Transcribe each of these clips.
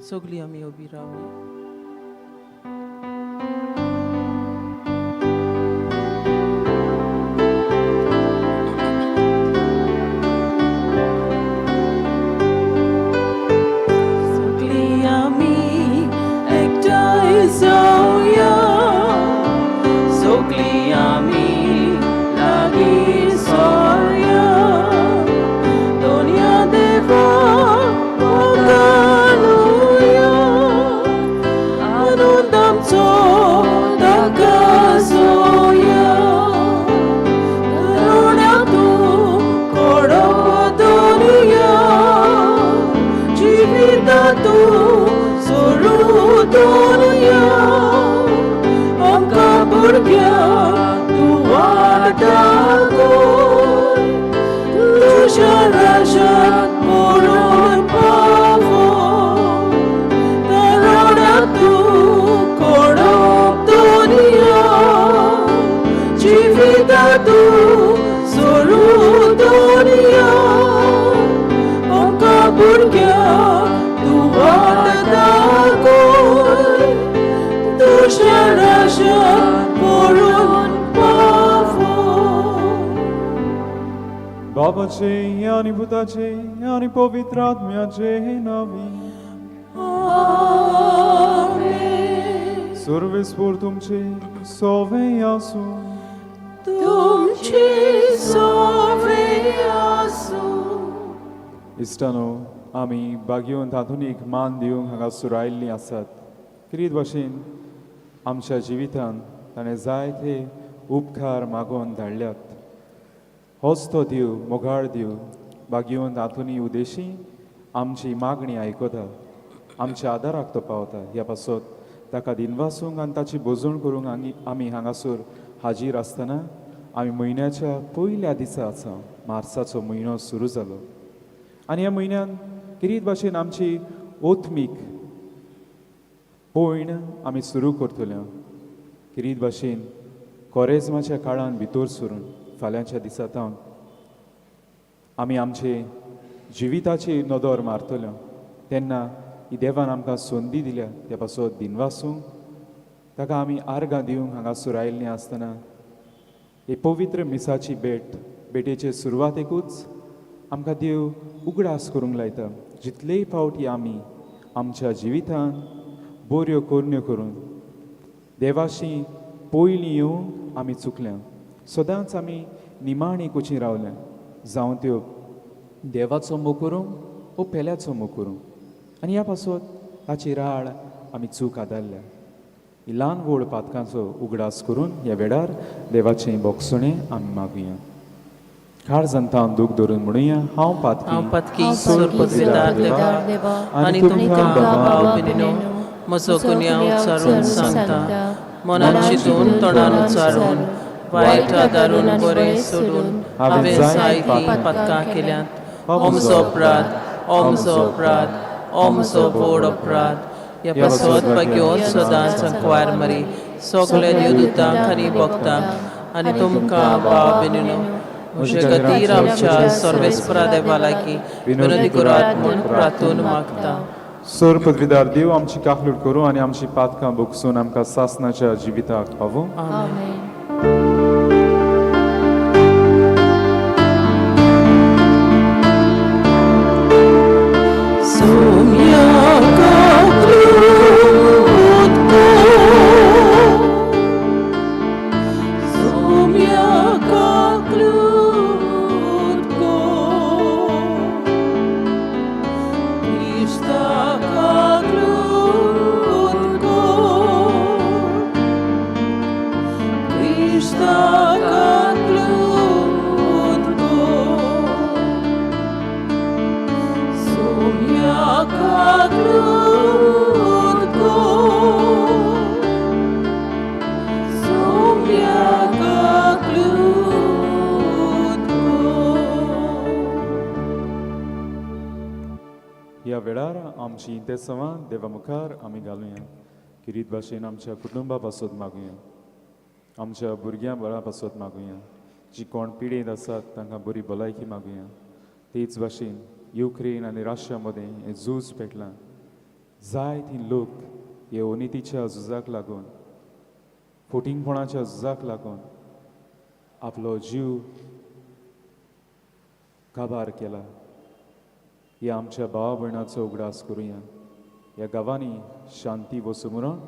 सगळीं आमी उबी रावया. सगळीं आमी एकठांय जावया, सगळीं आमी लागीं सरया, दोनया देवा घालुया, आनंद आमचो ताका जोया, करुणा तूं कोडो दुनिया, जिविता तूं सोडू दुनिया, आमकां भुरग्यांक तूं वाट दाखय, तुज्या राज्यांत पडून पावो, करुणा तूं कोडो दुनिया, जिविता तूं सोडू दुनिया, आमकां भुरग्यांक तूं वाट दाखय, तुज्या राज्यांत पडून पावो. बाबाचे आनी पुताचे आनी पवित्र आत्म्याचे नांवी. आमेन. सर्वेस्पोर तुमचे सोवे आसूं. तुमचे सोवे आसूं. इश्टानो, आमी बागयोन आधुनीक मान दिवंक हांगासर आयिल्लीं आसात. किरीत भाशेन आमच्या जिवितांत ताणें जायते उपकार मागोवन धाडल्यात. होच तो देव, मोगाळ देव, बागयोन आधुनी उदेशी आमची मागणी आयकता, आमच्या आदाराक तो पावता. ह्या पासत ताका दिनवासूंक आनी ताची भोजवण करूंक आमी हांगासर हाजीर आसतना आमी म्हयन्याच्या पयल्या दिसा आसा. मार्साचो म्हयनो सुरू जालो आनी ह्या म्हयन्यान किरीत भाशेन आमची ओत्मीक पयण आमी सुरू करतले. किरीत भाशेन कोरेजमाच्या काळान भितर सरून फाल्यांच्या दिसा तावन आमी आमचे जिविताची नदर मारतले, तेन्ना ही देवान आमकां संदी दिल्या त्या पासत दिनवासूंक ताका आमी आर्गां दिवंक हांगासर आयिल्लीं आसतना ही पवित्र मिसाची भेट, भेटेचे सुरवातेकूच आमकां देव उगडास करूंक लायता, जितलेय फावटी आमी आमच्या जिवितांत बऱ्यो करण्यो करून देवाशी पयलीं येवंक आमी चुकल्या, सदांच आमी निमाणी कुची रावल्या, जावं त्यो देवाचो मोग करूंक ओ पेल्याचो मोग करूंक, आनी ह्या पासत ताची राळ आमी चूक आदारल्या. ही ल्हान व्हड पातकांचो उगडास करून ह्या वेळार देवाचें बोगसणें आमी मागुया. काळजांत दूख धरून म्हणुया, हांव पातकी, हांव पातकी, सोर पदवीदार देवा, आनी तुमकां भाव भयणीनो म्हजो गुन्यांव उच्चारून सांगता. मनान चिंतून, तोंडान उच्चारून, वायट आदारून बरें सोडून हांवें जायतीं पातकां केल्यांत. हो म्हजो अपराध, हो म्हजो अपराध, हो म्हजो व्हड अपराध. ह्या पासत भाग्योन सदांच अंकवार मरी, सगळे देवदूतांक आनी भक्तांक आनी तुमकां भाव भयणीनो म्हजे खातीर आमच्या सर्वेस्परा देवा लागीं विनोदी करात म्हूण प्रार्थून मागता. सोर पदवीदार देव आमची काकलूट करूं आनी आमची पातकां भोगसून आमकां सासनाच्या जिविताक पावूं. आमेन. Soumya kaklutko, Soumya kaklutko, Krishna kaklutko, Krishna kaklutko, Soumya kaklutko, Soumya kaklutko. ह्या वेळार आमची इंतेसांवां देवा मुखार आमी घालुया. किरीत भाशेन आमच्या कुटुंबा पासत मागुया, आमच्या भुरग्यां बाळां पासत मागुया, जी कोण पिडेंत आसात तांकां बरी भलायकी मागुया. तेच भाशेन युक्रेन आनी रशिया मदें हें झूज पेटलां. जायतीं लोक हे अनितीच्या झुजाक लागून, फटिंगपणाच्या झुजाक लागून आपलो जीव काबार केला. ह्या आमच्या भावा भयणाचो उगडास करुया. ह्या गांवांनी शांती वसू म्हणून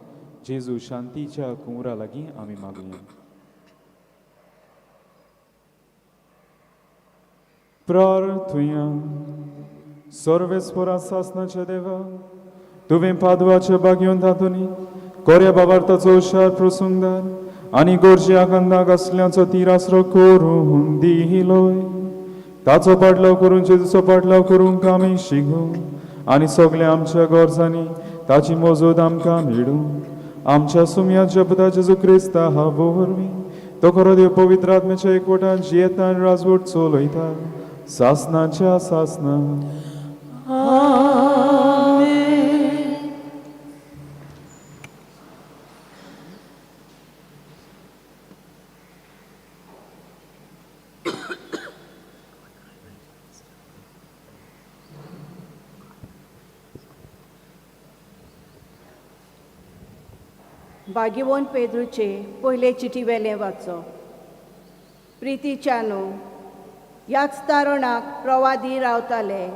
जेजू शांतीच्या कुंवरा लागीं आमी मागुया. प्रार्थुया. सर्वेस्परा सासनाच्या देवा, तुवें पादवाच्या बागेवन तातूंनी कोऱ्या बाबार्थाचो हुशार प्रसंगदार आनी गोरजी आकांदाक असल्याचो तिरासरो करून दिलोय. ताचो पाडलाव करून जेजूचो पाडलाव करूंक आमी शिकूं आनी सगळ्या आमच्या गरजांनी ताची मजत आमकां मेळूं. आमच्या सुमया जपता जेजू क्रिस्ता हा वरवीं तो खरो देव पवित्र आत्म्याच्या एकवटान जियेता आनी राजवट चलयता सासनाच्या सासना. भाग्यवंत पेद्रूचे पयले चिटी वेलें वाचो. प्रितीच्यानो, ह्याच तारणाक प्रवादी रावताले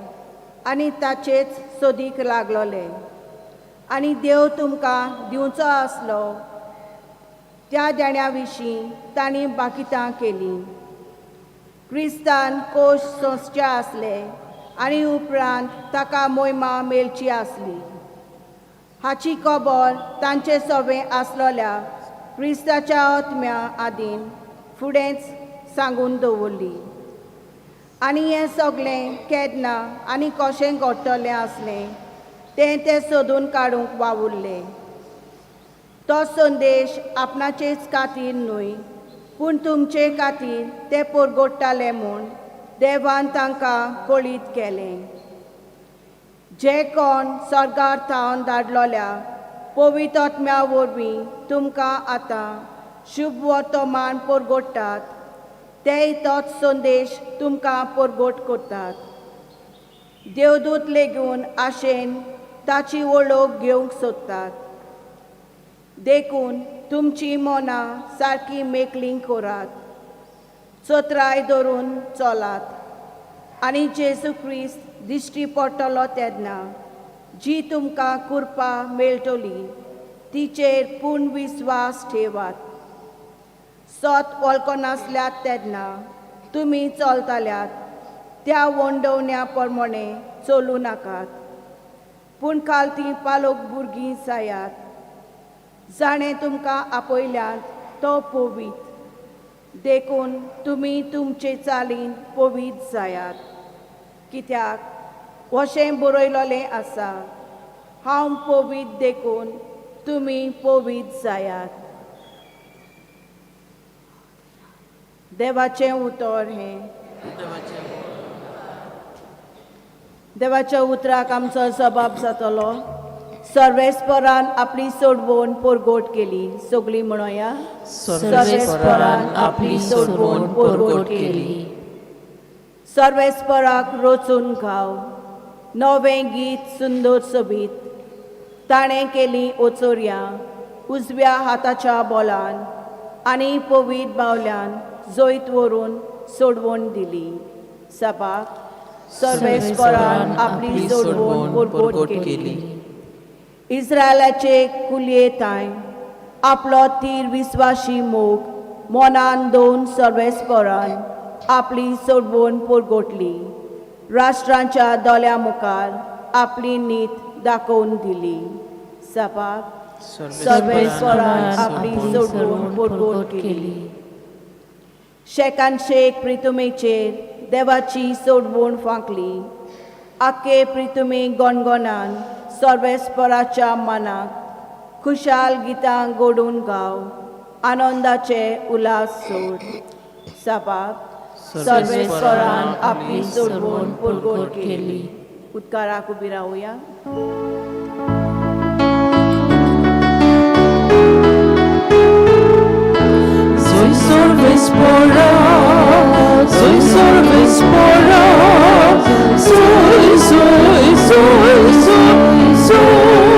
आनी ताचेच सोदीक लागलोले आनी देव तुमकां दिवचो आसलो त्या देण्या विशीं तांणी बाकितां केलीं. क्रिस्तान कोश सोंसचे आसले आनी उपरांत ताका मोयमा मेळची आसली. हाची खबर तांचे सवें आसलोल्या क्रिस्ताच्या आत्म्या आदीन फुडेंच सांगून दवरली. आनी हें सगळें केन्ना आनी कशें घडटलें आसलें तें ते सोदून काडूंक वावुरले. तो संदेश आपणाचेच खातीर न्हय पूण तुमचे खातीर ते परगोडटाले म्हूण देवान तांकां कळीत केलें. जे कोण स्वर्गार थावन धाडलोल्या पवित्र आत्म्या वरवीं तुमकां आतां शुभ वर्तमान परगोडटात तेय तोच संदेश तुमकां परगोट करतात. देवदूत लेगून आशेन ताची वळख घेवंक सोदतात. देखून तुमची मनां सारकी मेकळीं करात, चत्राय धरून चलात आनी जेजू क्रिस्त दिश्टी पडटलो तेन्ना जी तुमकां कृपा मेळटली तिचेर पूर्ण विस्वास ठेवात. सत वळखनासल्यात तेन्ना तुमी चलताल्यात त्या वंडवण्या प्रमाणे चलूं नाकात, पूण खालती पालोक भुरगीं जायात. जाणें तुमकां आपयल्यात तो पवीत, देखून तुमी तुमचे चालीन पवीत जायात. कित्याक अशें बरयलोलें आसा, हांव पवीत देखून तुमी पवीत जायात. देवाचें उतर हें. देवाच्या उतराक आमचो जबाब जातलो. सर्वेस्परान आपली सोडवण परगोट केली. सगळीं म्हणोया, सर्वेस्परान आपली सोडवण परगोट केली. सर्वेस्पराक रचून गाव नवें गीत सुंदर सोबीत. ताणें केली ओचोरयां उजव्या हाताच्या बोलान आनी पवीत बावल्यान जैत व्हरून सोडवण दिली. सभाक सर्वेस्परान आपली सोडवण परगोट केली. इस्रायलाचे कुलये तांय आपलो तीर विस्वाशी मोग मनान दोन सर्वेस्परान आपली सोडवण परगोटली. राष्ट्रांच्या दोळ्या मुखार आपली नीत दाखोवन दिली. सभाक सर्वेस्परान आपली सोडवण परगोट केली. शेकान शेक प्रितुमेचेर देवाची सोडवण फांकली. आखे प्रितुमे गणगणान सर्वेस्पराच्या मनाक खुशाल गितां गोडून गाव आनंदाचे उल्हास सोड. सभाक सर्वेस्परान आपली सोडवण परगोट केली. उदकाराक उबी रावया. Soy sorvespora, soy sorvespora, soy, soy, soy, soy, soy.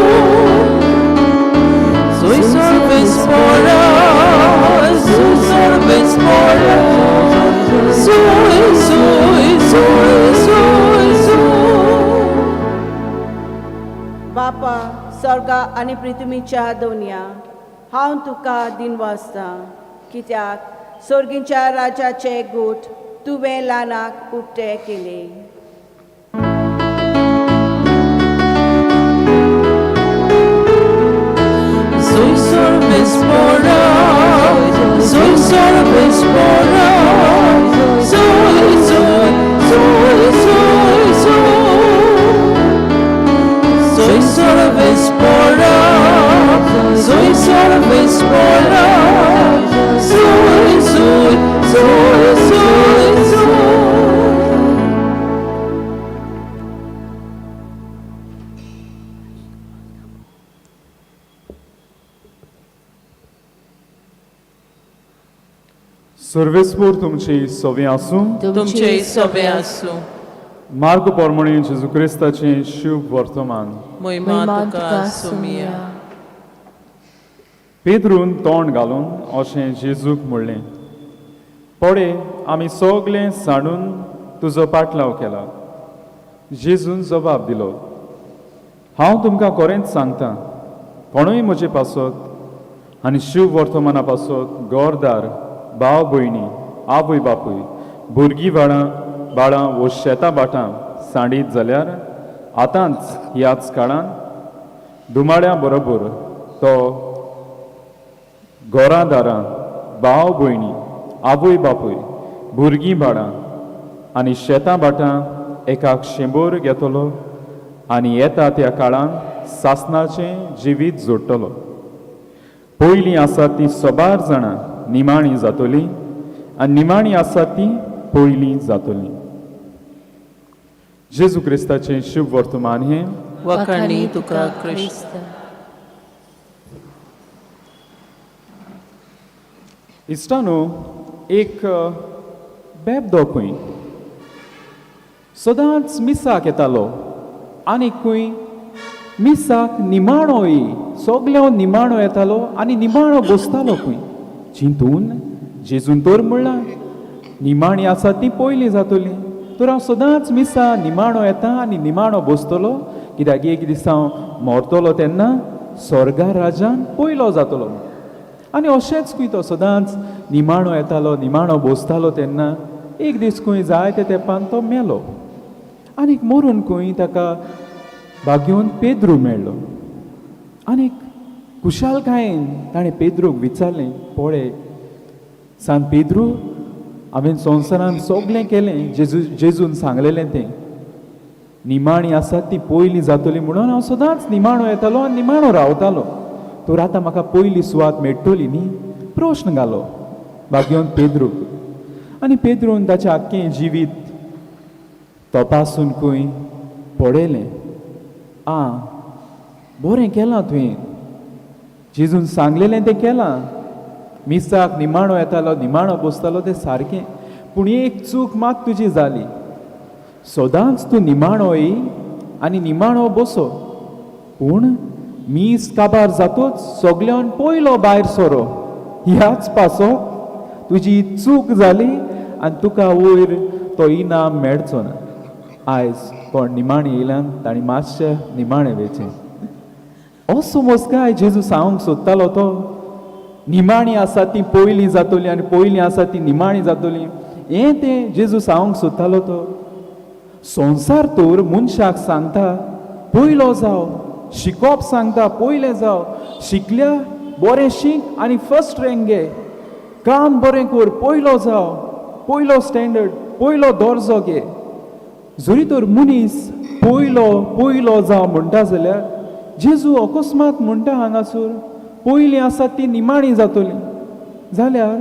स्वर्गा आनी पृथ्वीच्या दोनया, हांव तुका दिनवासतां कित्याक स्वर्गीच्या राजाचे गूट तुवें ल्हानाक उक्ते केले. Zoy service pora, zoy service pora, zoy zoy zoy zoy zoy. Zoy service pora, zoy service pora, zoy zoy zoy zoy zoy. सर्वेस्पोर तुमची सोवी आसूं. तुमचे सोबे आसूं. मार्ग पोरमणी जेजू क्रिस्ताचें शुभ वर्तमान. मोहिमा तुका सुमिया. पेद्रून तोंड घालून अशें जेजूक म्हणलें, पळे आमी सगळें सांडून तुजो पाटलाव केला. जेजून जबाब दिलो, हांव तुमकां खरेंच सांगता, कोणूय म्हजे पासत आनी शिव वर्तमाना पासत घरदार, भाव भयणी, आवय बापूय, भुरगीं बाळां बाळां वो शेतां भाटां सांडीत जाल्यार आतांच ह्याच काळांत धुमाड्या बरोबर तो घरां दारां, भाव भयणी, आवय बापूय, भुरगीं बाळां आनी शेतां भाटां एकाक शेंबर घेतलो आनी येता त्या काळांत सासणाचें जिवीत जोडटलो. पयलीं आसा ती सोबार जाणां निमाणी जातली आनी निमाणी आसा ती पयलीं जातली. जेजू क्रिस्ताचें शुभ वर्तमान हें. वखाणी तुका क्रिस्त. इश्टानो, एक बेबदो खंय सदांच मिसाक येतालो आनी खंय मिसाक निमाणो येई, सगळ्यो निमाणो येतालो आनी निमाणो बसतालो खंय. चिंतून जेजून तर म्हणलां निमाणी आसा ती पयलीं जातली, तर हांव सदांच मिसा निमाणो येता आनी निमाणो बसतलो, कित्याक एक दीस हांव मरतलो तेन्ना स्वर्गा राजान पयलो जातलो. आनी अशेंच खंय तो सदांच निमाणो येतालो, निमाणो बसतालो तेन्ना एक दीस खंय जायते तेंपान तो मेलो आनीक मरून खंय ताका बागेवन पेद्रू मेळ्ळो. आनीक खुशालकायेन ताणें पेद्रूक विचारलें, पळय सान पेद्रू, हांवें संवसारान सगळें केलें जेजून सांगलेलें तें, निमाणी आसा ती पयलीं जातली म्हणून हांव सदांच निमाणो येतालो आनी निमाणो रावतालो, तर आतां म्हाका पयली सुवात मेळटली न्ही? प्रश्न घालो बागेवन पेद्रूक. आनी पेद्रून ताचें आख्खें जिवीत तपासून खंय पळयलें, आं बरें केलां तुवें, जेजून सांगलेलें तें केलां, मिसाक निमाणो येतालो निमाणो बसतालो तें सारकें, पूण एक चूक मात तुजी जाली, सदांच तूं निमाणो येई आनी निमाणो बसो, पूण मीस काबार जातोच सगल्यान पयलो भायर सोरो, ह्याच पासो तुजी चूक जाली आनी तुका वयर तो इनाम मेळचो ना. आयज कोण निमाणी येयल्यान तांणी मातशें निमाणें वेचें. असो समज काय जेजू सांगूंक सोदतालो तो, निमाणी आसा ती पयलीं जातली आनी पयलीं आसा ती निमाणी जातली, हें तें जेजू सांगूंक सोदतालो तो. संवसार तर मनशाक सांगता पयलो जाव, शिकोवप सांगता पयलें जाव, शिकल्या बरें शीक आनी फर्स्ट रँक घे, काम बरें कर, पयलो जाव, पयलो स्टँडर्ड, पयलो दर्जो घे. जरी तर मनीस पयलो पयलो जाव म्हणटा जाल्यार जेजू अकस्मात म्हणटा हांगासर पयलीं आसा ती निमाणी जातली, जाल्यार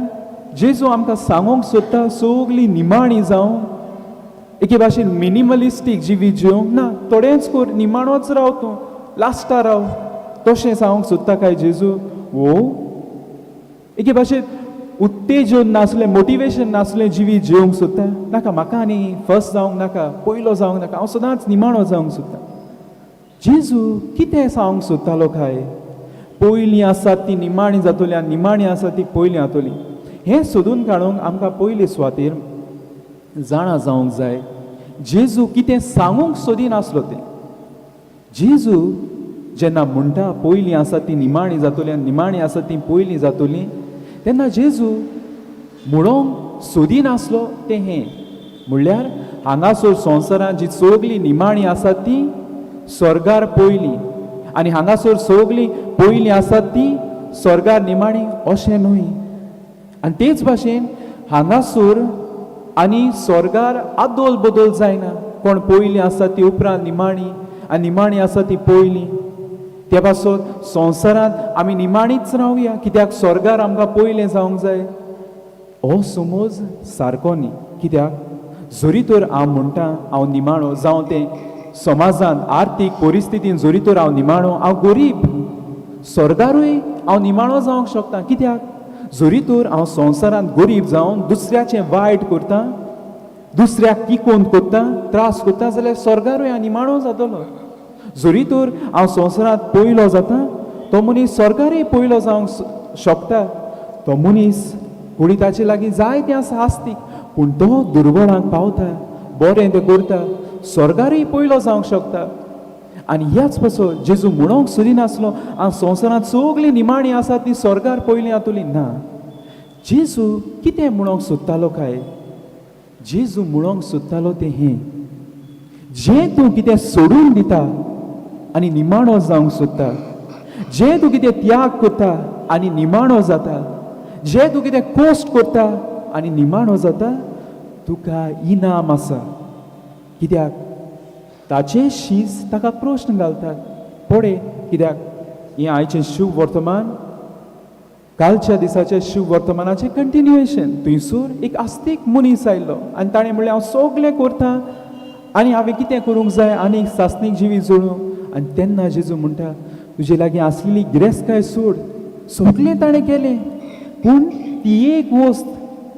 जेजू आमकां सांगूंक सोदता सगळीं निमाणी जावं, एके भाशेन मिनिमलिस्टीक जिवीत जिवंक ना, थोडेंच कर, निमाणोच राव, तूं लास्टा राव, तशें सांगूंक सोदता काय जेजू? वो एके भाशेन उत्तेजन नासलें, मोटिवेशन नासलें जिवीत जिवंक सोदता, नाका म्हाका आनी फर्स्ट जावंक नाका, पयलो जावंक नाका, हांव सदांच निमाणो जावंक सोदता. जेजू कितें सांगूंक सोदतालो काय? पयलीं आसा ती निमाणी जातली आनी निमाणी आसा ती पयलीं जातली, हें सोदून काडूंक आमकां पयले सुवातेर जाणा जावंक जाय जेजू कितें सांगूंक सोदिनासलो तें. जेजू जेन्ना म्हणटा पयलीं आसा ती निमाणी जातली आनी निमाणी आसा ती पयलीं जातली, तेन्ना जेजू म्हणूंक सोदिनासलो तें हें म्हणल्यार हांगासर संवसारांत जी सगळीं निमाणी आसा ती स्वर्गार पयलीं आनी हांगासर सगळीं पयलीं आसात ती स्वर्गार निमाणी अशें न्हय. आनी तेच भाशेन हांगासर आनी स्वर्गार आदोल बदल जायना, कोण पयलीं आसा ती उपरांत निमाणी आनी निमाणी आसा ती पयलीं. त्या पासत संवसारांत आमी निमाणीच रावया, कित्याक स्वर्गार आमकां पयलें जावंक जाय हो समज सारको न्ही. कित्याक जरी तर हांव म्हणटा हांव निमाणो जावं तें समाजांत आर्थीक परिस्थितीन जरी तर हांव निमाणो, हांव गरीब, स्वर्गारूय हांव निमाणो जावंक शकता. कित्याक जरी तर हांव संवसारांत गरीब जावन दुसऱ्याचें वायट करता, दुसऱ्याक किकोंत करता, त्रास करता जाल्यार स्वर्गारूय हांव निमाणो जातलो. जरी तर हांव संवसारांत पयलो जाता तो मनीस स्वर्गारूय पयलो जावंक शकता. तो मनीस कुडी ताचे लागीं जाय तें आसा आस्तीक, पूण तो दुर्बळांक पावता, बरें तें करता, स्वर्गारूय पयलो जावंक शकता. आनी ह्याच पासत जेजू म्हणूंक सोदिनासलो हांव संवसारांत सगळीं निमाणी आसा ती स्वर्गार पयलीं जातली ना. जेजू कितें म्हणूंक सोदतालो काय? जेजू म्हणूंक सोदतालो तें हें, जें तूं कितें सोडून दिता आनी निमाणो जावंक सोदता, जें तूं कितें त्याग करता आनी निमाणो जाता, जें तूं कितें कोश्ट करता आनी निमाणो जाता, तुका इनाम आसा. कित्याक ताचे शीस ताका प्रश्न घालतात पळय, कित्याक हें आयचें शुभ वर्तमान कालच्या दिसाचें शुभ वर्तमानाचें कंटिन्युएशन. थंयसर एक आस्तीक मनीस आयलो आनी ताणें म्हणलें हांव सगळें करता आनी हांवें कितें करूंक जाय आनी सासणीक जिवीत जोडूंक. आनी तेन्ना जेजू म्हणटा तुजे लागीं आसलेली गिरेस्तकाय सोड, सगळें ताणें केलें, पूण ती एक वस्त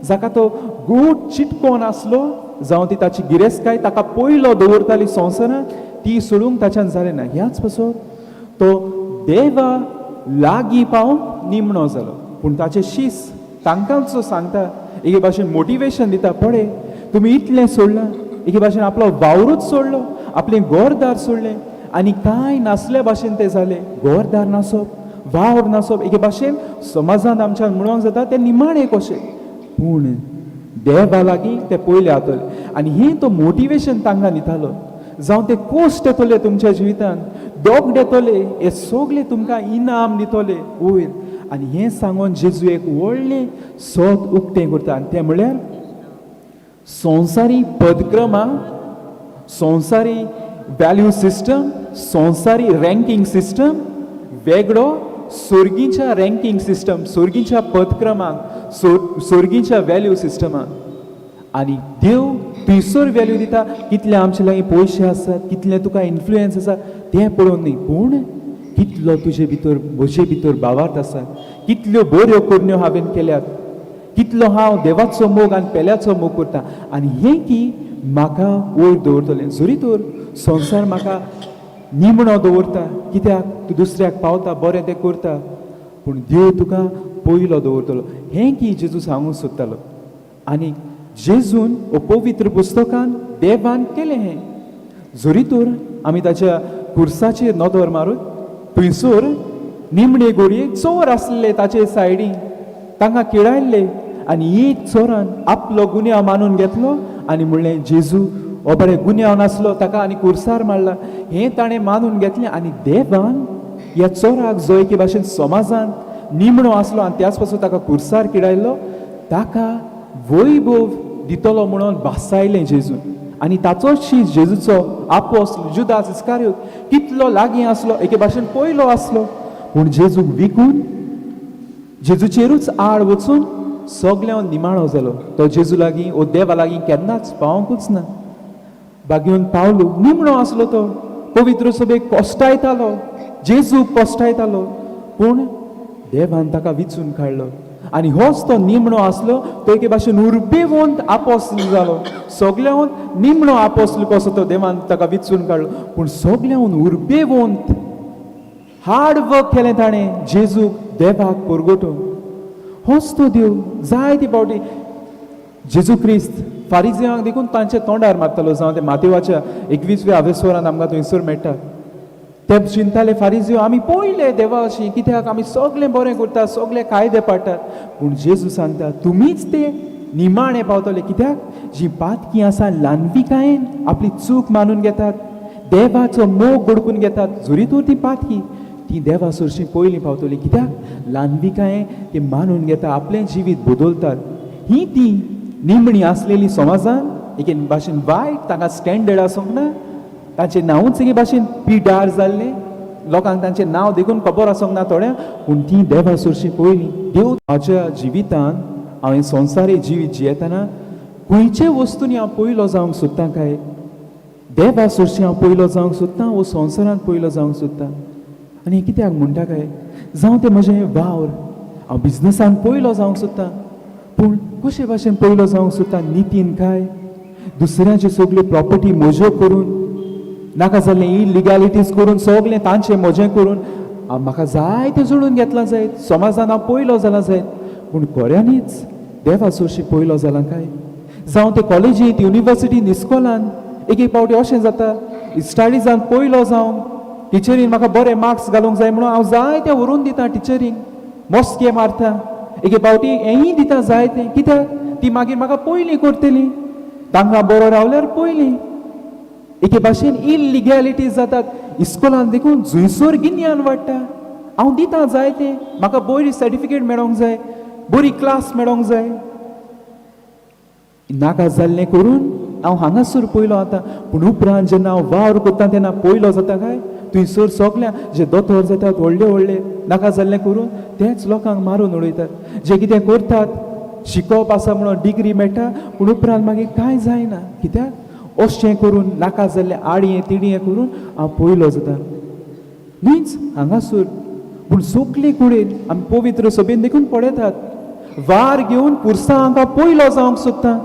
जाका तो गोड चिटकोन आसलो, जावं ती ताची गिरेस्तकाय ताका पयलो दवरताली संवसारांत, ती सोडूंक ताच्यान जालें ना. ह्याच पासत तो देवा लागीं पावूंक निमणो जालो. पूण ताचे शीस तांकांच सांगता, एके भाशेन मोटिवेशन दिता, पळय तुमी इतलें सोडलां, एके भाशेन आपलो वावरूच सोडलो, आपलें घरदार सोडलें आनी कांय नासल्या भाशेन तें जालें. घरदार नासप, वावर नासप, एके भाशेन समाजांत आमच्यान म्हणूंक जाता तें निमाणें कशें, पूण देवा लागीं ते पयले जातले. आनी हें तो मोटिवेशन तांकां दितालो, जावं ते कोश्ट येतले तुमच्या जिवितान, दोग येतले, हे सगळे तुमकां इनाम दितले वयर. आनी हें सांगून जेजू एक व्हडलें सत उक्तें करता, आनी तें म्हणल्यार संवसारी पदक्रमा, संवसारी व्हॅल्यू सिस्टम, संवसारी रँकींग सिस्टम वेगळो सोर्गीच्या रँकींग सिस्टम, सोर्गीच्या पदक्रमांक, सोर्गीच्या व्हॅल्यू सिस्टमाक. आनी देव थंयसर व्हॅल्यू दिता कितले आमचे लागीं पयशे आसात, कितले तुका इन्फ्लुयन्स आसा तें पळोवन न्ही, पूण कितलो तुजे भितर म्हजे भितर भावार्थ आसा, कितल्यो बऱ्यो करण्यो हांवें केल्यात, कितलो हांव देवाचो मोग आनी पेल्याचो मोग करता, आनी हें की म्हाका वयर दवरतलें. जरी तर संवसार म्हाका निमणो दवरता, कित्याक तूं दुसऱ्याक पावता, बरें तें करता, पूण देव तुका पयलो दवरतलो, हें की जेजू सांगूंक सोदतालो. आनी जेजून ओ पवित्र पुस्तकान देवान केलें हें. जरी तर आमी ताच्या कुर्साचेर नदर मारून थंयसर निमणे गोडयेक चोर आसले ताचे सायडीन, तांकां किळायल्ले, आनी एक चोरान आपलो गुन्यांव मानून घेतलो आनी म्हणलें जेजू हो बरें गुन्यांव नासलो ताका आनी कुर्सार मारला, हें ताणें मानून घेतलें. आनी देवान ह्या चोराक जो एके भाशेन समाजान निमणो आसलो आनी त्याच पासून ताका कुर्सार किडायल्लो, ताका वैभव दितलो म्हणून भासायलें जेजून. आनी ताचोच शीस जेजूचो आपोस जुदास इस्कारियोत कितलो लागीं आसलो, एके भाशेन पयलो आसलो, पूण जेजूक विकून जेजूचेरूच आड वचून सगळ्यां निमाणो जालो. तो जेजू लागीं ओ देवा लागीं केन्नाच पावोंकूच ना. बागेवन पावलो निमणो आसलो तो, पवित्र सभेक कोश्टायतालो, जेजूक कोश्टायतालो, पूण देवान ताका विचून काडलो. आनी होच तो निमणो आसलो, तो एके भाशेन उर्बेवंत आपोस्ल जालो. सगळ्याहून निमणो आपोस्ल कसो तो देवान ताका विचून काडलो, पूण सगळ्याहून उर्बेवंत हार्ड वर्क केलें ताणें जेजूक देवाक परगटून. होच तो देव जायते फावटी जेजू क्रिस्त फारिजियांक देखून तांच्या तोंडार मारतालो, जावं ते मातेवाच्या 21व्या आवेस्वरान आमकां थंयसर मेळटा. ते चिंताले फारिजियो आमी पयले देवा अशी, कित्याक आमी सगळें बरें करता, सगळे कायदे पाळटात. पूण जेजू सांगता तुमीच ते निमाणे पावतले, कित्याक जी पातकी आसा ल्हानविकायेन आपली चूक मानून घेतात, देवाचो मोग घडकून घेतात, जरी तर ती पातकी ती देवा सरशी पयलीं पावतली, कित्याक ल्हानविकायेन ती मानून घेता, आपलें जिवीत बदलतात. ही ती निमणी आसलेली समाजान एके भाशेन वायट, तांकां स्टँडर्ड आसूंक ना, तांचें नांवूच एके भाशेन पिडार जाल्लें, लोकांक तांचें नांव देखून खबर आसूंक ना थोड्यांक, पूण ती देवा सरशी पयलीं. देव म्हाज्या जिवितान हांवें संवसारी जिवीत जियेतना खंयचे वस्तूंनी हांव पयलो जावंक सोदतां काय देवा सरशी हांव पयलो जावंक सोदतां वो संवसारांत पयलो जावंक सोदतां? आनी हें कित्याक म्हणटा काय, जावं तें म्हजें वावर, हांव बिजनसान पयलो जावंक सोदतां, पूण कशे भाशेन पयलो जावंक सोदतां? नितीन काय दुसऱ्यांच्यो सगल्यो प्रॉपर्टी म्हज्यो करून, नाका जाल्लें इलिगॅलिटीज करून सगळें तांचें म्हजें करून हांव म्हाका जाय तें जोडून घेतलां जायत, समाजान हांव पयलो जाला जायत, पूण खऱ्यांनीच देवा सरशी पयलो जाला काय? जावं ते कॉलेजींत, युनिवर्सिटींत, इस्कोलान एक एक फावटी अशें जाता, स्टडीजान पयलो जावन टिचरीन म्हाका बरे मार्क्स घालूंक जाय म्हणून हांव जाय तें व्हरून दिता टिचरींक, मस्के मारता, एके फावटी हेंय दिता जाय तें, कित्याक ती मागीर म्हाका पयलीं करतली, तांकां बरो रावल्यार पयलीं. एके भाशेन इलिगॅलिटीज जातात इस्कोलान देखून, जंयसर गिन्यान वाडटा हांव दिता जाय तें, म्हाका बरी सर्टिफिकेट मेळोंक जाय, बरी क्लास मेळोंक जाय, नाका जाल्लें करून हांव हांगासर पयलो आतां. पूण उपरांत जेन्ना हांव वावर करता तेन्ना पयलो जाता काय थंयसर सगळ्या जे दोतोर जातात व्हडले व्हडले नाका जाल्लें करून तेच लोकांक मारून उडयतात, जे कितें करतात शिकोवप आसा म्हणून डिग्री मेळटा, पूण उपरांत मागीर कांय जायना, कित्याक अशें करून नाका जाल्लें आडयें तिडयें करून हांव पयलो जाता. न्हीच हांगासर, पूण सगले कडेन आमी पवित्र सभेन देखून पळयतात, वार घेवन पुरसां हांकां पयलो जावंक सोदता,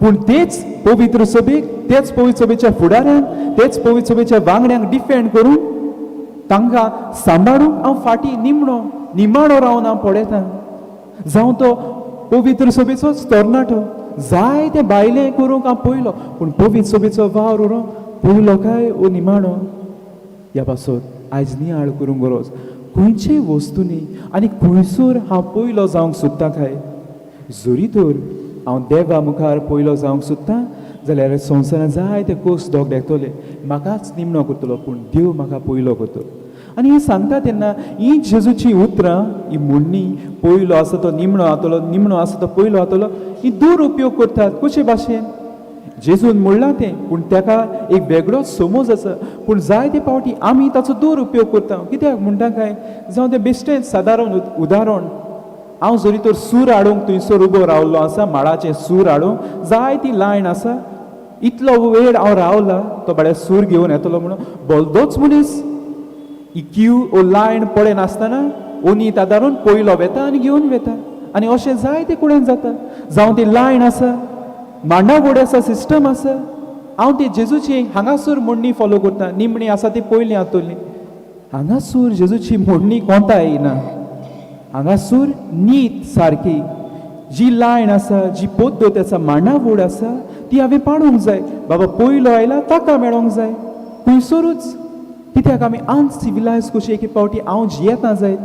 पूण तेच पवित्र सभेक, तेच पवित्र सभेच्या फुडाऱ्यांक, तेच पवित्र सभेच्या वांगड्यांक डिफेंड करून तांकां सांबाळूंक हांव फाटीं निमणो निमाणो रावन हांव पळयतां. जावं तो पवित्र सभेचोच तरणाटो जाय तें भायलें करूंक हांव पयलो, पूण पवित्र सभेचो वावर उरोंक पयलो काय ओ निमाणो? ह्या पासत आयज नियाळ करूंक गरज, खंयचे वस्तूंनी आनी खंयसर हांव पयलो जावंक सोदतां काय? जरी तर हांव देवा मुखार पयलो जावंक सोदतां जाल्यार संवसारांत जाय ते कोस दोग देखतले, म्हाकाच निमणो करतलो, पूण देव म्हाका पयलो करतलो. आनी हें सांगता तेन्ना ही जेजूची उतरां, ही म्हणणी, पयलो आसा तो निमणो जातलो, निमणो आसा तो पयलो जातलो, ही दुरुपयोग करतात. कशे भाशेन जेजून म्हणलां तें, पूण ताका एक वेगळोच समज आसा, पूण जायते फावटी आमी ताचो दुरुपयोग करता. कित्याक म्हणटा काय, जावं तें बेश्टेंच सादारण उदाहरण, हांव जरी तर सूर हाडूंक थंयसर उबो रावल्लो आसा, माडाचें सूर हाडूंक जाय ती लायन आसा, इतलो वेळ हांव रावला, तो बाळ्या सूर घेवन येतलो म्हणून बोलदोच मनीस ही क्यू ओ लायन पळयनासतना ओनी आदारून पयलो वेता आनी घेवन वेता. आनी अशें जायते कडेन जाता. जावं ती लायन आसा, मांडावड आसा, सिस्टम आसा, हांव ती जेजूची हांगासर म्हणणी फॉलो करता, निमणी आसा ती पयलीं आतोली. हांगासर जेजूची म्हणणी कोंता येयना, हांगासर नीत सारकी जी लायन आसा, जी पद्दत आसा, मांडावड आसा, ती हांवें पाडूंक जाय. बाबा पयलो आयला ताका मेळोंक जाय खंयसरूच. कित्याक आमी अनसिविलायज कशी एक फावटी हांव जियेता जायत,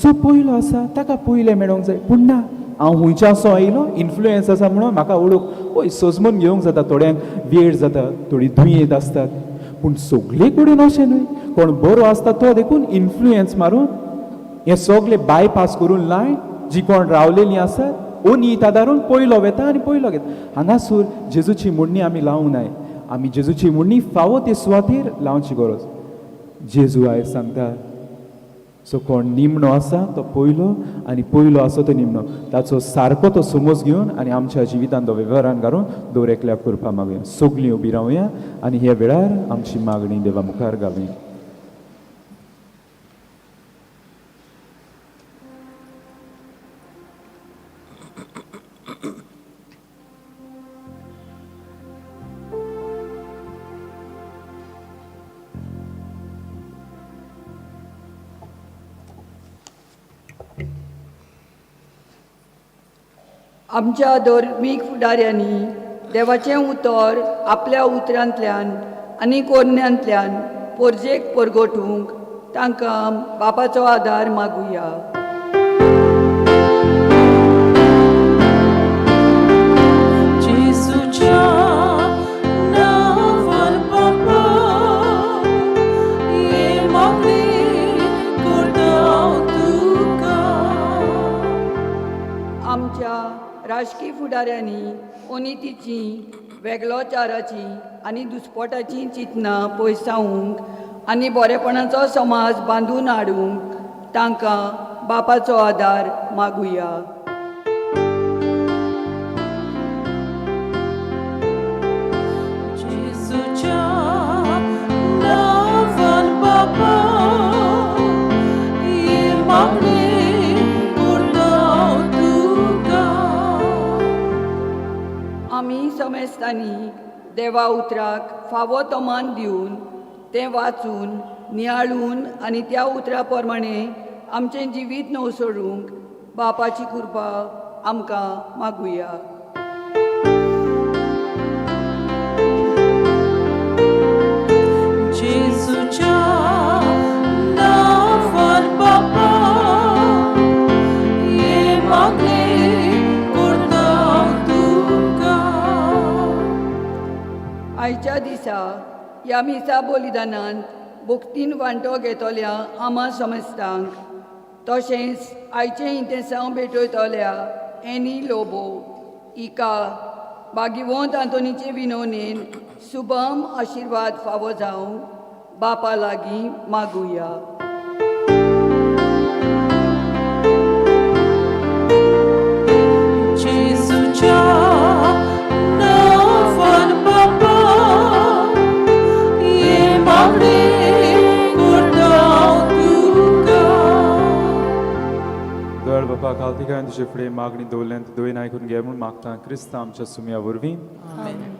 जो पयलो आसा ताका पयलें मेळोंक जाय. पूण ना, हांव खंयच्यासो आयलो, इन्फ्लुयन्स आसा म्हणून म्हाका ओळख हय सजमून घेवंक जाता. थोड्यांक वेळ जाता, थोडी दुयेंत आसतात, पूण सगळे कडेन अशें न्हय. कोण बरो आसता तो देखून इन्फ्लुयन्स मारून हें सगळें बायपास करून लायन जी कोण रावलेली आसात ओनी आदारून पयलो वेता आनी पयलो घेता. हांगासर जेजूची म्हणणी आमी लावंक नाय, आमी जेजूची म्हणणी फावो ते सुवातेर लावची गरज. जेजू आयज सांगता, सो कोण निमणो आसा तो पयलो आनी पयलो आसा तो निमणो, ताचो सारको तो समज घेवन आनी आमच्या जिवितान तो वेव्हारान घालून दर एकल्याक करपा मागुया. सगळीं उबी रावया आनी ह्या वेळार आमची मागणी देवा मुखार घालुया. आमच्या धर्मीक फुडाऱ्यांनी देवाचें उतर आपल्या उतरांतल्यान आनी कोरण्यांतल्यान पोरजेक परगटूंक तांकां बापाचो आदार मागुया. जेजूच्या नांवान बापा हें मागणें करता हांव तुका. आमच्या राजकी फुडाऱ्यांनी अनितीची, वेगळोचाराची आनी दुस्पोटाची चिंतनां पयसावंक आनी बरेपणाचो समाज बांदून हाडूंक तांकां बापाचो आदार मागुया. जेजूच्या नांवान बापा हें मागणें करता हांव तुका. आमी समेस्तांनी देवा उतराक फावो तो मान दिवन तें वाचून नियाळून आनी त्या उतरा प्रमाणे आमचें जिवीत नवसोडूंक बापाची कृपा आमकां मागुया. जेजूच्या नांवान बापा हें मागणें करता हांव तुका. आयच्या दिसा ह्या मिसा बलिदानांत भक्तीन वांटो घेतल्या आमा समस्तांक तशेंच आयचें इंतेसांव भेटयतल्या एनी लोबो इका बागिवंत आंतोनीचे विनवणेन शुभम आशिर्वाद फावो जावं बापा लागीं मागुया. जेजूच्या नांवान बापा हें मागणें करता हांव तुका. दयाळ बापा कालतिकायन तुजे फुडें मागणी दवरल्यान ती दोन आयकून घे म्हूण मागता क्रिस्तांव आमच्या सुमया वरवीं. आमेन.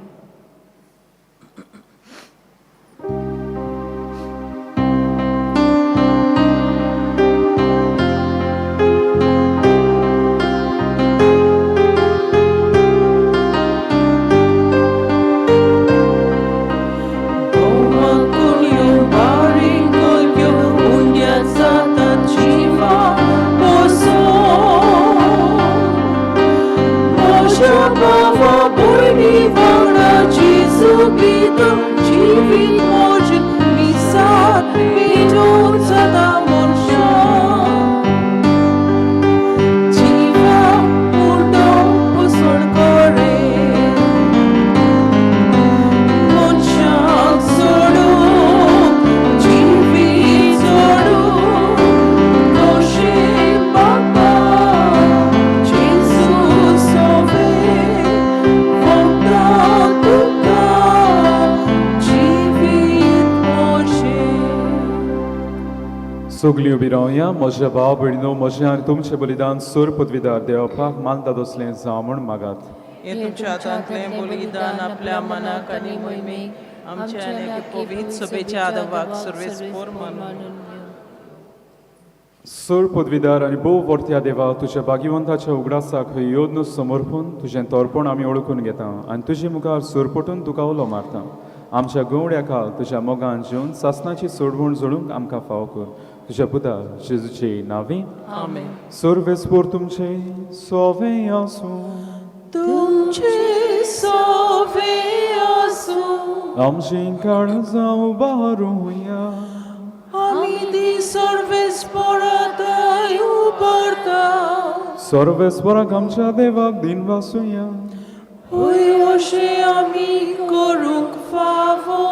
जिवीत मोजें मिसार पेटोवन सदां मनशां जिवा उडो उसण करे मनशाक सोडून जिवीत सोडून कशें बाबा जेजू सोवे वता तुका जिवीत मोजें. सगलीं उबी रावया. म्हज्या भाव भयणीनो, म्हजें आनी तुमचें बलिदान सोर पदवीदार देवपाक मानता तसलें जावं म्हूण मागात. हें तुमच्या हातांतलें बलिदान आपल्या मनाक आनी मोहिमेक आमच्या आनी पवित्र सभेच्या आदवाक सर्वेस्पोर मानून घेवं. सोर पदवीदार आनी भोव वर्त्या देवा, तुज्या भाग्यवंताच्या उगडासाक हे योद्न समर्पून तुजें तोरपण आमी ओळखून घेता आनी तुजे मुखार सोरपटून तुका उलो मारता. आमच्या गवड्या काल तुज्या मोगान जेवन सासनाची सोडवण जोडूंक आमकां फावो कर, तुज्या पुता जेजूचे नांवी. आमेन. सर्वेस्पोर तुमचे सोवे आसूं. तुमचे सोवे आसूं. आमची काळजां उबारुया. आमी ती सर्वेस्पोरांत उबारता. सर्वेस्पोराक आमच्या देवाक दिन वासुया. हय, अशें आमी करूंक फावो.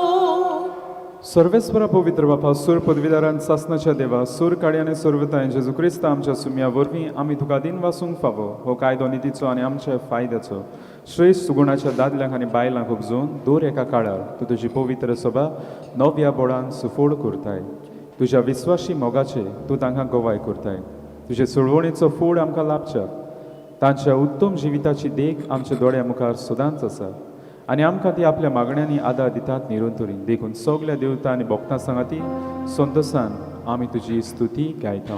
सर्वेस्परा पवित्र बापा, सूर पदवीदारान सासनाच्या देवा, सूर काडयाने सर्वताय जेजू क्रिस्ता आमच्या सुम्या वरवीं आमी तुका दिन वासूंक फावो. हो कायदो नितीचो आनी आमच्या फायद्याचो श्रेश्ठ सुगुणाच्या दादल्यांक आनी बायलांक उपजून दर एका काळार तूं तुजी पवित्र सभा नव्या बोडान सुफोड करताय. तुज्या विस्वाशी मोगाचे तूं तांकां गवाय करताय. तुजे सुळवणेचो फूड आमकां लाभच्याक तांच्या उत्तम जिविताची देख आमच्या दोळ्या मुखार सदांच आसा आनी आमकां ती आपल्या मागण्यांनी आदार दितात निरंतरी. देखून सगल्या देवता आनी भक्तां सांगाती संतोसान आमी तुजी स्तुती गायता.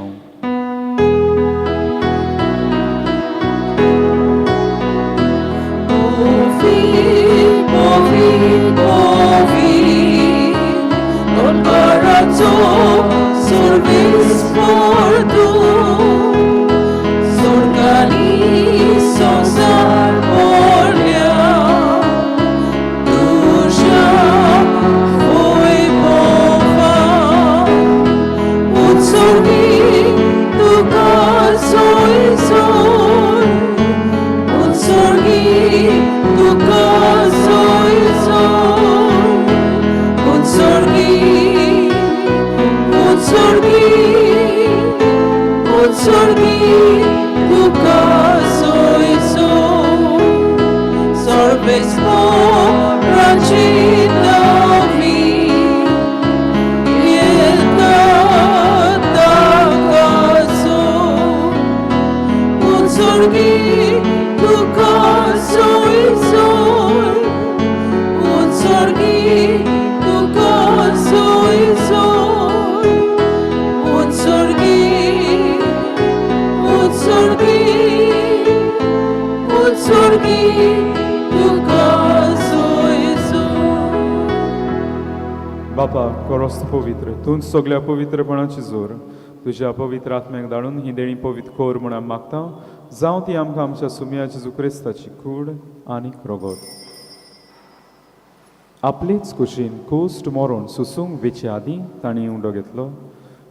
Ovi, ovi, ovi, non तुजो सर्वेस्पोर तूं स्वर्गांनी संवसार भरल्या तुज्या वैभवान उत्सर्गी तुका सोयसोय उत्सर्गी तुका सोयसोय उत्सर्गी उत्सर्गी उत्सर्गी तुका सोयसोय सर्वेस्पोराची नवी येता ताकासो उत्सर्गी तुका सोयसोय उत्सर्गी तुका सोयसोय उत्सर्गी उत्सर्गी उत्सर्गी तुका सोयसोय. बापा कोरोस्त पवित्र तूं सगल्या पवित्रपणाची जोर तुज्या पवित्र आत्म्याक धाडून ही देणी पवित्र कोर म्हूण आमी मागता जावं ती आमकां आमच्या सुमयाची जुक्रिस्ताची कूड आनी रोगोत. आपलेच कुशीन कोश्ट मरोन सुसूंक वेचे आदीं तांणी उंडो घेतलो,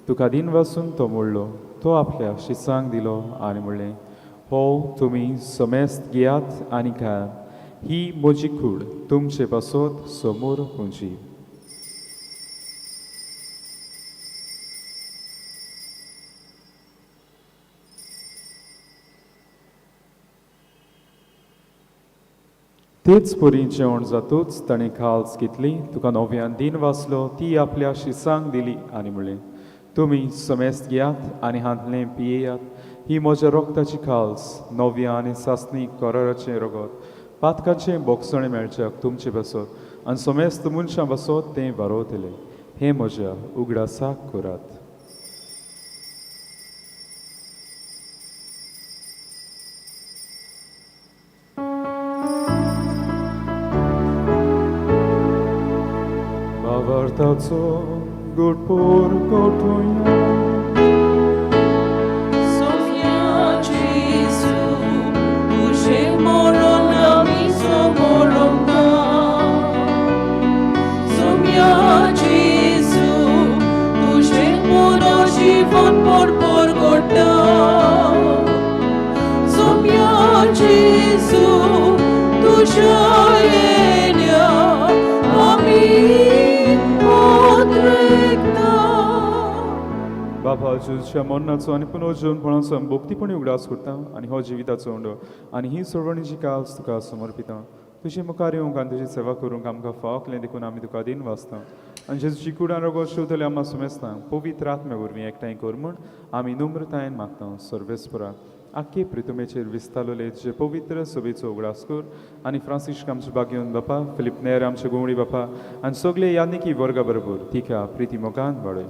तुका दीन वासून तो मोडलो, तो आपल्या शिसांक दिलो आनी म्हणलें, हो तुमी समेस्त घेयात आनी खायात, ही म्हजी कूड तुमचे पासत समोर पुंजी. तेच परी जेवण जातूच ताणें खाल्स घेतली, तुका नव्यान दीन वाचलो, ती आपल्या शिसांक दिली आनी म्हणलें, तुमी समेस्त घेयात आनी हांतलें पियेयात, ही म्हज्या रोगताची खाल्स नव्या आनी सासणी कराराचें रगत पातकाचें बोगसणें मेळच्याक तुमचे बसत आनी समेस्त मनशां बसत तें वारोवतलें, हें म्हज्या उगडासाक करात. भावार्थाचो गुटपोर कोठुया. सोम्या जेजू, तुजें मरण आमी समोरंका. सोम्या जेजू, तुजें पुरो जीवन भरपूर घडटा. सोम्या जेजू, तुज्या येण्या आमी उद्रेकता. बाबा जेजूच्या मरणाचो आनी पुनर्जीवनपणाचो आमी भक्तीपणी उगडास करता आनी हो जिविताचो उंडो आनी ही सोडवणीची काल्स तुका समर्पिता. तुजे मुखार येवंक आनी तुजी सेवा करूंक आमकां फावकलें देखून आमी तुका दीन वाचता आनी जेजूची कुडान रोगो शिवतले आमकां सुमेस्ता पवित्र आत्म्या वरवीं एकठांय कर म्हूण आमी नम्रतायेन मागता. सर्वेस्परा आख्खे प्रितुमेचेर विस्तारलेले तुजे पवित्र सभेचो उगडास कर आनी फ्रांसिश्क आमचे बागेवन बापा, फिलीप नेर आमचे गोवणी बापा आनी सगळे यानिकी वर्गा बरोबर तिका प्रिती मोगान वाडय.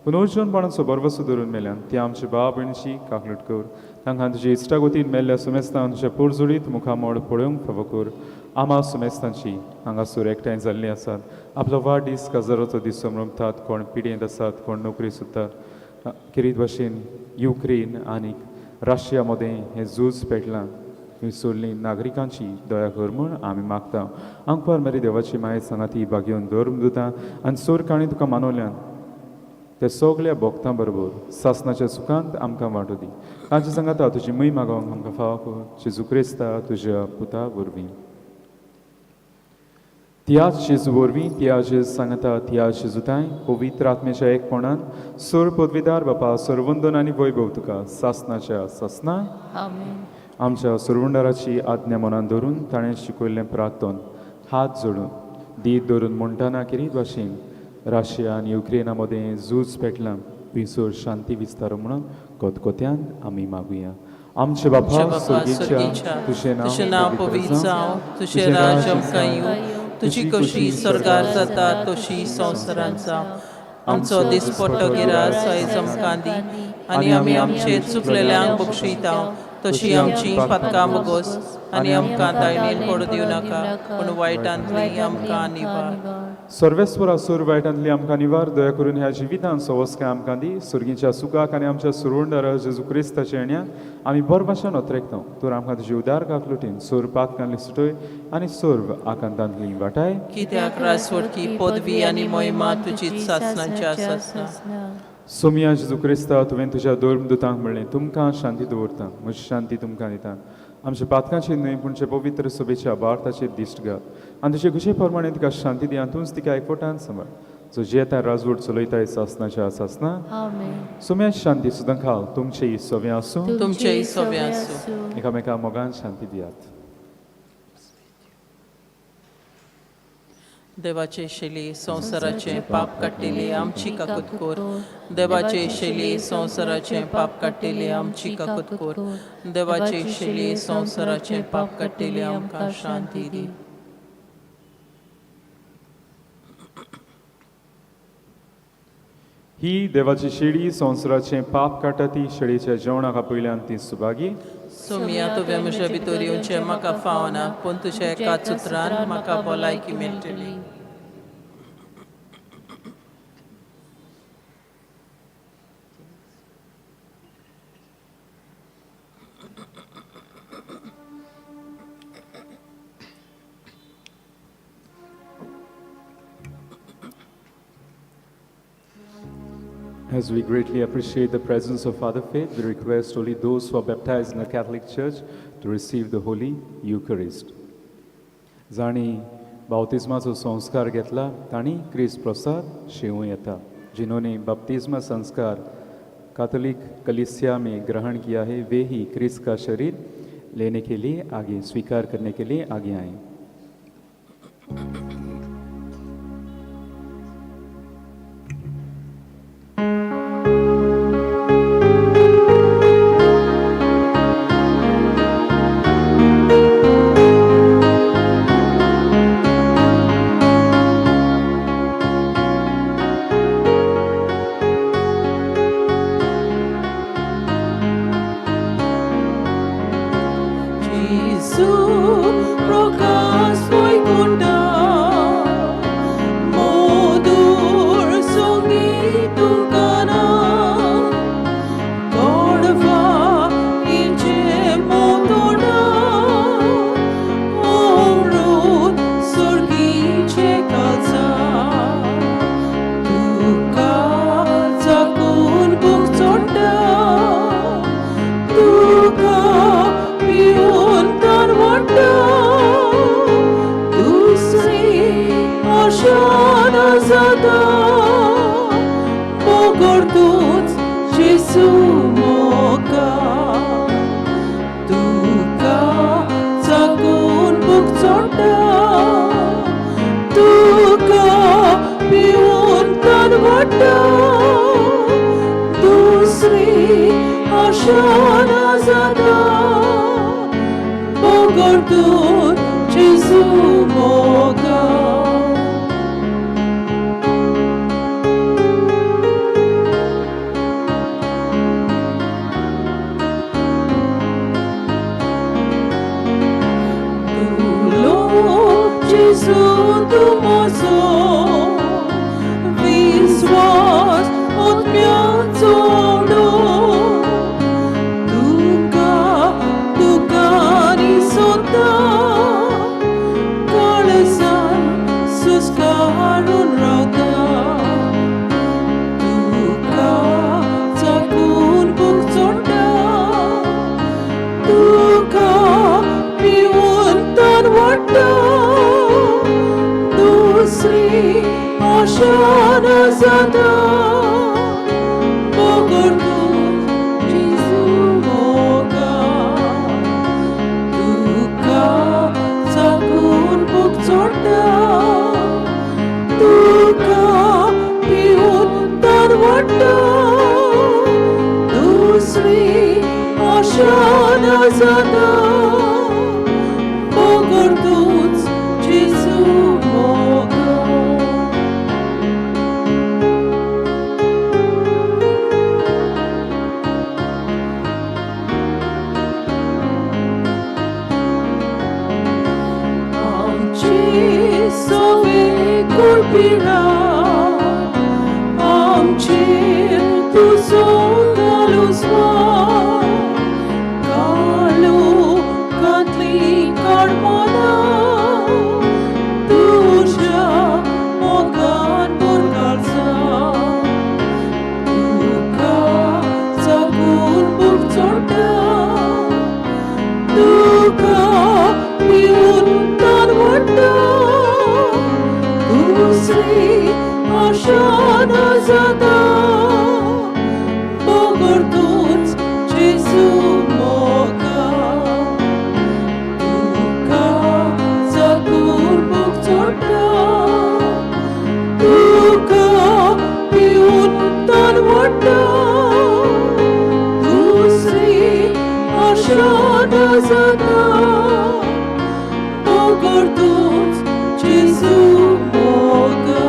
पुनर्जीवनपणाचो बरवसो धरून मेल्यान ती आमचे भाव भयणीची काकलूट कर, तांकां तुजे इश्टागोतीन मेल्ल्या सुमेस्तान तुज्या पोरजोडीत मुखामोड पळोवंक फावो कर. आमा सुमेस्तांची हांगासर एकठांय जाल्लीं आसात, आपलो वाडदीस काजाराचो दीस समरमतात, कोण पिडेंत आसात, कोण नोकरी सोदतात, खेरीत भाशेन युक्रेन आनी रशिया मदें हें झूज पेटलां, थंय सोडली नागरिकांची दया कर म्हूण आमी मागता. आंकवार मरे देवाची मायेत सांगाती बागेवन धर्म दिता आनी सोर काणी तुका मानवल्यान त्या सगल्या भोक्तां बरोबर सासनाच्या सुखांत आमकां वांटो दी. तांचे सांगाता तुजी मय मागोवंक आमकां फावो कर, जेजू क्रिस्ता तुज्या पुता वरवीं. त्याच जेजू वरवीं, त्या जेजू सांगाता, त्या जेजुताय पवित्र आत्म्याच्या एकपणान सोर पदवीदार बापा सरवंदन आनी वैभव तुका सासनाच्या सासना. आमेन. आमच्या सुरवंडाराची आज्ञा मनान धरून ताणें शिकयल्लें प्रार्थन हात जोडून दीत धरून म्हणटाना खेरीत भाशेन रशिया आनी युक्रेना मदें झूज पेटलां थंयसर शांती विस्तार म्हणून कोतकोत्यान आमी मागुया. आमचे बापा सर्गीच्या, तुजें नांव पवित्र जावं, तुजें राज्य आमकां येवं, तुजी कशी स्वर्गार जाता तशी संवसारांत जावं. आमचो दिसपट्टो गिरास आयज आमकां दी आनी आमी आमचे चुकलेल्यांक बक्षयता तशी आमची पातकां बोगोस आनी आमकां तायणीन पडू दिवं नाका पूण वायटांतली आमकां निवार. सर्वेस्वरा सूर वायटांतली आमकां निवार. दया करून ह्या जिवितान सवस्काय आमकां दी. सुर्गीच्या सुखाक आनी आमच्या सुरवंडारा जेजू क्रिस्ताच्या येण्या आमी बरो भाशेन अत्रेकता. तर आमकां तुजी उदार काकलुटीन सोर पातकांतली सुटय आनी सर्व आकांतांतली वाटाय. कित्याक राजवटकी पदवी आनी मोहिमा तुजी सासणाची आसना. सोमिया जेजू क्रिस्ता, तुवें तुज्या धर्मदुतांक म्हणलें, तुमकां शांती दवरता, म्हजी शांती तुमकां दिता. आमच्या पातकांचेर न्हय पूण जे पवित्र सभेच्या भारताचेर दिश्ट घाल आनी तुजे खुशे प्रमाणे तिका शांती दी आनी तूंच तिका एकवटान सांबाळ, जो जियेता राजवट चलयताय सासनाच्या सासना. सोम्या शांती सुद्दां खाल तुमचेय सवे आसूं. तुमचेय सोबें आसूं. एकामेका मोगान शांती दियात. देवाचे शैली संवसाराचें पाप काडटेली आमची काकूत कोर. देवाचे शैली संवसाराचें पाप काडटेली आमची काकूत कोर. देवाचे शैली संवसाराचें पाप काडटेली आमकां शांती दी. ही देवाची शेळी संवसाराचें पाप काडटा ती शेळीच्या जेवणाक आपयल्यान ती सुभागी. सोमिया, तुवें म्हज्या भितर येवचें म्हाका फावना, पूण तुज्या एकाच उतरान म्हाका भलायकी मेळटली. As we greatly appreciate the presence of Father Faith, we request only those who are baptized in the Catholic Church to receive the Holy Eucharist. जांणी बाप्तिस्माचो संस्कार घेतला तांणी क्रिस्त प्रसाद शेवूं येता. जिन्होंने बपतिस्मा संस्कार कैथोलिक कलीसिया में ग्रहण किया है, वे ही क्रिस्त का शरीर लेने के लिए आगे, स्वीकार करने के लिए आगे आए. Gesù, প্রকাশ বৈকুণ্ঠ, মধুর সঙ্গীত গানা, গড়বা ইঞ্চে মতোনা, অমৃত স্বর্গীचे কালসা, तुका चाकून भूक चोडटा, तुका पिवन तान वाडटा, दुसरी आशा ना जाता, बगर तूंच जेजू मोगा. तुका चाकून भूक चोडटा, तुका पिवन तान वाडटा, दुसरी आशा ना जाता, बगर तूंच जेजू मोगा. तुलो जेजू तूं म्हजो विस्वास आत्म्याचो आवडो, तुका तुकानी सोदता, काळजान सुस्कारून रावता, तुका चाकून भूक चोडटा, तुका पिवन तान वाडटा, दुसरी आशा ना जाता, बगर तूं जेजू मोगा. तुका चाकून भूक चोडटा, तुका पिवन तान वाडटा, दुसरी आशा ना जाता, बगर तूंच जेजू मोगा. पिरात आमचेर तुजो घालूजवा कालोखांतली काडमोना तुज्या मोगान भरघालसा तुका जगून भूक चोडटा तुका पिवन तान वाडटा दुसरी आशा ना जाता बगर तूंच जेजू मोगा तुका जगून भूक चोडटा तुका पिवन तान वाडटा दुसरी आशा ना जाता बगर तूंच जेजू मोगा.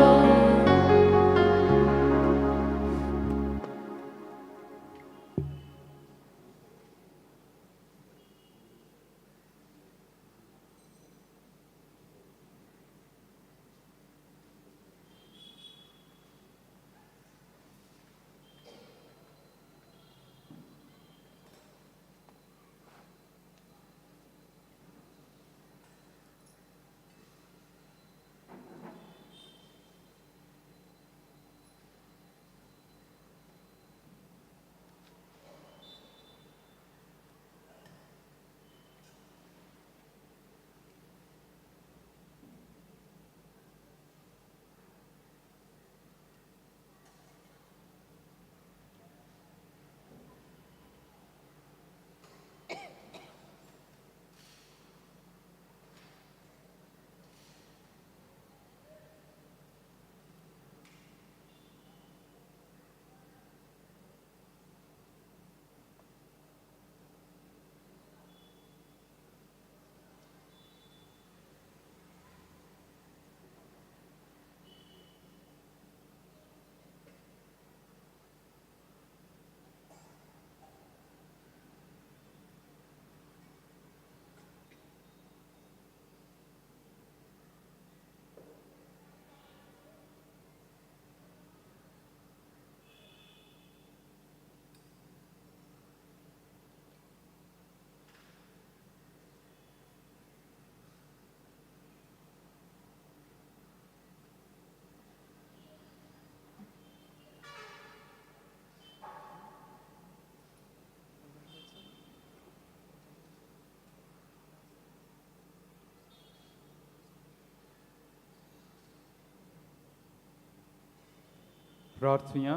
प्रार्थुया.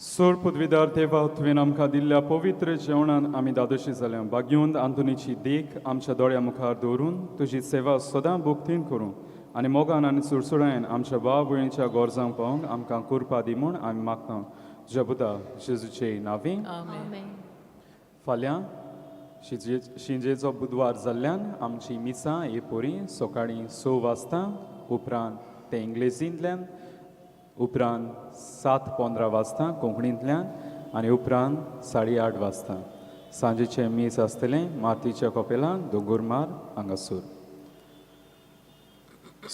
सोर पदवीदार देवा, तुवें आमकां दिल्ल्या पवित्र जेवणान आमी दादोशी जाल्या. भाग्योंत आंतोनीची देख आमच्या दोळ्या मुखार दवरून तुजी सेवा सदां भक्तीन करूं आनी मोगान आनी सुरसुरायेन आमच्या भाव भयणीच्या गरजांक पावोवंक आमकां कुरपा दी म्हूण आमी मागता, जबुदा जेजूचे नांवी. आमेन. फाल्यां शिंजेचो बुधवार जाल्ल्यान आमची मिसां हे पोरी सकाळीं 6 वाजता, उपरांत ते इंग्लेजींतल्यान, उपरांत 7:15 वाजता कोंकणींतल्यान आनी उपरांत 8:30 वाजता सांजेचें मीस आसतलें मातीच्या कपेलान दोंगुरमार हांगासर.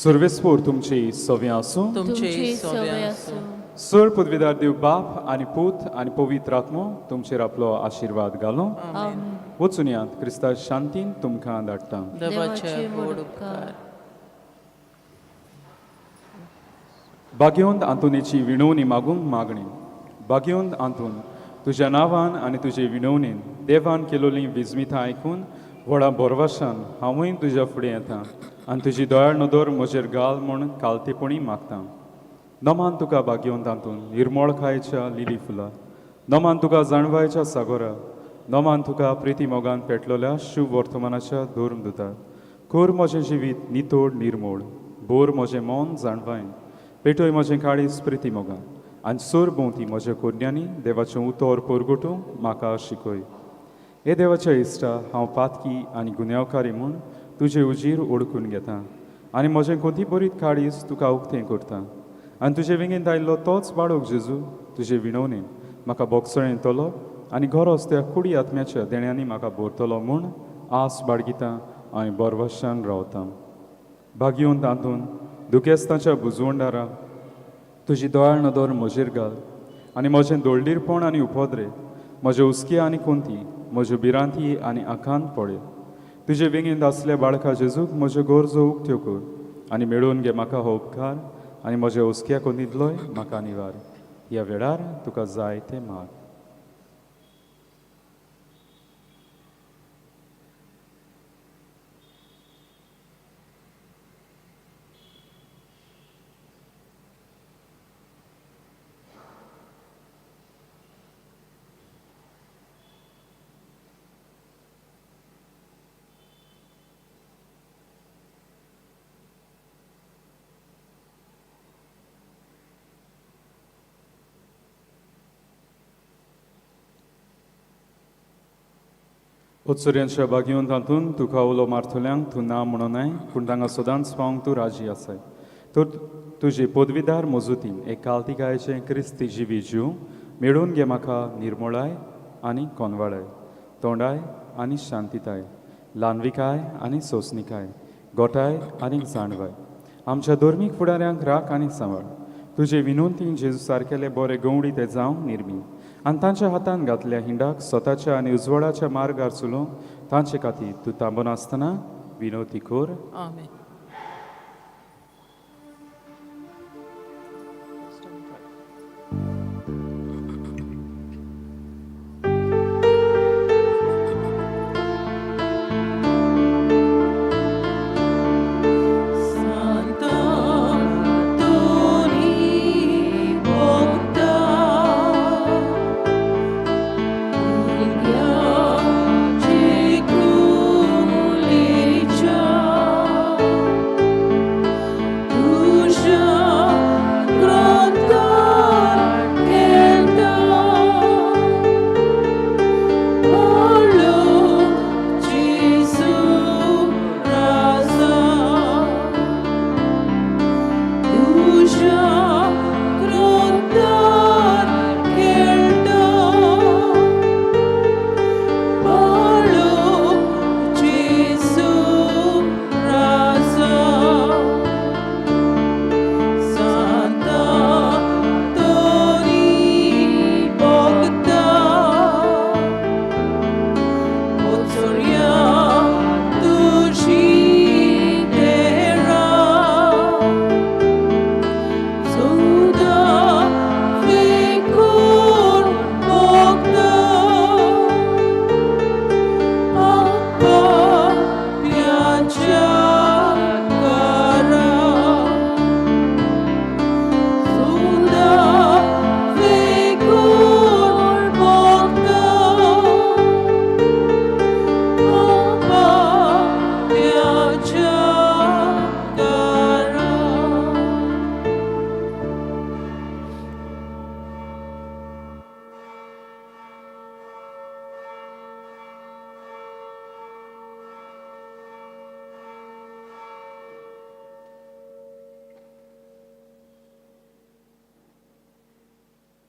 सर्वेस्पोर तुमची सव्यां आसूं. तुमचे सव्यां आसूं. सर पदवीदार देव बाप आनी पूत आनी पवित्र आत्मो तुमचेर आपलो आशिर्वाद घालूं. आमेन. वचून यात, क्रिस्ता शांतीन तुमकां धाडटा. देवाचे व्हड उपकार. भाग्यवंत आंतोनीची विणवणी मागूंक मागणी. भाग्यवंत आंतोन, तुज्या नांवान आनी तुजे विणवणीन देवान केलोलीं विजमितां आयकून व्हडा बोरवाशान हांवूय तुज्या फुडें येता आनी तुजी दयाळ नदर म्हजेर घाल म्हूण कालतेपणी मागता. नमान तुका भाग्यवंत आंतोन, निर्मळकायेच्या लिली फुलां. नमान तुका जाणवायच्या सागोरा. नमान तुका प्रिती मोगान पेटलोल्या शुभ वर्तमानाच्या धर्मदुता. कर म्हजें जिवीत नितोड निर्मोळ, बोर म्हजें मन जाणवायन, पेटय म्हजें काळीज प्रिती मोगान आनी सोर भोंवती म्हज्या कोरण्यांनी देवाचें उतर परगटूंक म्हाका शिकय. हे देवाच्या इश्टा, हांव पातकी आनी गुन्यांवकारी म्हूण तुजे उजीर ओळखून घेता आनी म्हजें कोती बरीत काळीज तुका उक्तें करता आनी तुजे वेंगेंत आयिल्लो तोच बाळक जेजू तुजे विणवणेन म्हाका बोगसळें येतलो आनी गरज त्या कुडी आत्म्याच्या देण्यांनी म्हाका भरतलो म्हूण आस बाळगिता आनी बरवशान रावता. भाग्यवंत आंतून, दुखेस्ताच्या बुजवंडारा, तुजी दोयाळ नदर म्हजेर घाल आनी म्हजें दोळडीरपण आनी उपद्रे, म्हजे हुस्के आनी कोंती, म्हज्यो भिरांती आनी आकांत पळय. तुजे वेंगेंत आसल्या बाळका जेजूक म्हज्यो गरजो उक्त्यो कर आनी मेळोवन घे म्हाका हो उपकार आनी म्हज्या हुस्क्या कोंतींतलोय म्हाका निवार. ह्या वेळार तुका जाय तें माग. उत्सर्यांच्या बागेवन तातूंत तुका उलो मारतल्यांक तूं ना म्हणूनय, पूण तांकां सदांच पावंक तूं राजी आसाय. तर तुजी पदवीदार मजुतीन एक कालतिकायचें क्रिस्ती जिवी जीव मेळोवन घे म्हाका निर्मोळाय आनी कोनवाळाय, तोंडाय आनी शांतिताय, ल्हानविकाय आनी सोंसणिकाय, गोठाय आनी जाणवाय. आमच्या धर्मीक फुडाऱ्यांक राख आनी सांबाळ. तुजे विनोंतीन जेजू सारकेले बरे गवडी ते जावंक निर्मी आनी तांच्या हातान घातल्या हिंडाक स्वताच्या आनी उजवाडाच्या मार्गार चलोवंक तांचे खातीर तूं थांबनासतना विनोती कर. आमेन.